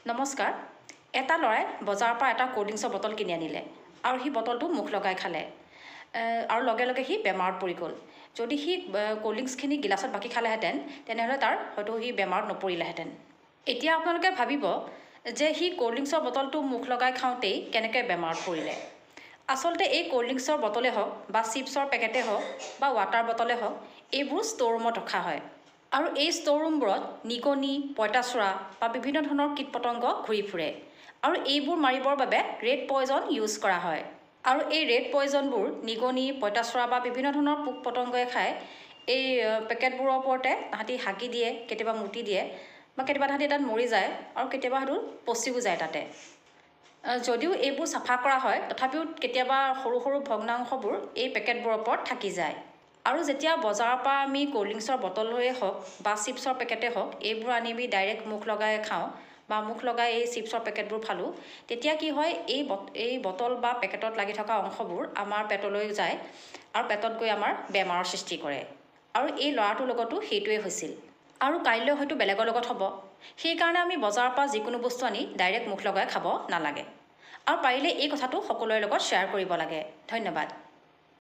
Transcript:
নমস্কাৰ। এটা ল'ৰাই বজাৰৰ পৰা এটা ক'ল্ড ড্ৰিংকছৰ বটল কিনি আনিলে আৰু সি বটলটো মুখ লগাই খালে আৰু লগে লগে সি বেমাৰত পৰি গ'ল। যদি সি ক'ল্ড ড্ৰিংকছখিনি গিলাচত বাকি খালেহেঁতেন, তেনেহ'লে তাৰ হয়তো সি বেমাৰত নপৰিলেহেঁতেন। এতিয়া আপোনালোকে ভাবিব যে সি ক'ল্ড ড্ৰিংকছৰ বটলটো মুখ লগাই খাওঁতেই কেনেকৈ বেমাৰত পৰিলে। আচলতে এই ক'ল্ড ড্ৰিংকছৰ বটলেই হওক বা চিপছৰ পেকেটেই হওক বা ৱাটাৰ বটলেই হওক, এইবোৰ ষ্ট'ৰ ৰুমত ৰখা হয় আৰু এই ষ্ট'ৰ ৰুমবোৰত নিগনি, পঁইতাচোৰা বা বিভিন্ন ধৰণৰ কীট পতংগ ঘূৰি ফুৰে আৰু এইবোৰ মাৰিবৰ বাবে ৰেড পয়জন ইউজ কৰা হয়। আৰু এই ৰেড পয়জনবোৰ নিগনি, পঁইতাচোৰা বা বিভিন্ন ধৰণৰ পোক পতংগই খাই এই পেকেটবোৰৰ ওপৰতে তাহাঁতি হাগি দিয়ে, কেতিয়াবা মুতি দিয়ে বা কেতিয়াবা তাহাঁতি তাত মৰি যায় আৰু কেতিয়াবা সেইটো পচিও যায় তাতে। যদিও এইবোৰ চাফা কৰা হয়, তথাপিও কেতিয়াবা সৰু সৰু ভগ্নাংশবোৰ এই পেকেটবোৰৰ ওপৰত থাকি যায়। আৰু যেতিয়া বজাৰৰ পৰা আমি ক'ল্ড ড্ৰিংকছৰ বটলেই হওক বা চিপছৰ পেকেটেই হওক, এইবোৰ আনি আমি ডাইৰেক্ট মুখ লগাই খাওঁ বা মুখ লগাই এই চিপছৰ পেকেটবোৰ ফালোঁ, তেতিয়া কি হয়, এই বটল বা পেকেটত লাগি থকা অংশবোৰ আমাৰ পেটলৈ যায় আৰু পেটত গৈ আমাৰ বেমাৰৰ সৃষ্টি কৰে। আৰু এই ল'ৰাটোৰ লগতো সেইটোৱে হৈছিল আৰু কাইলৈ হয়তো বেলেগৰ লগত হ'ব। সেইকাৰণে আমি বজাৰৰ পৰা যিকোনো বস্তু আনি ডাইৰেক্ট মুখ লগাই খাব নালাগে আৰু পাৰিলে এই কথাটো সকলোৰে লগত শ্বেয়াৰ কৰিব লাগে। ধন্যবাদ।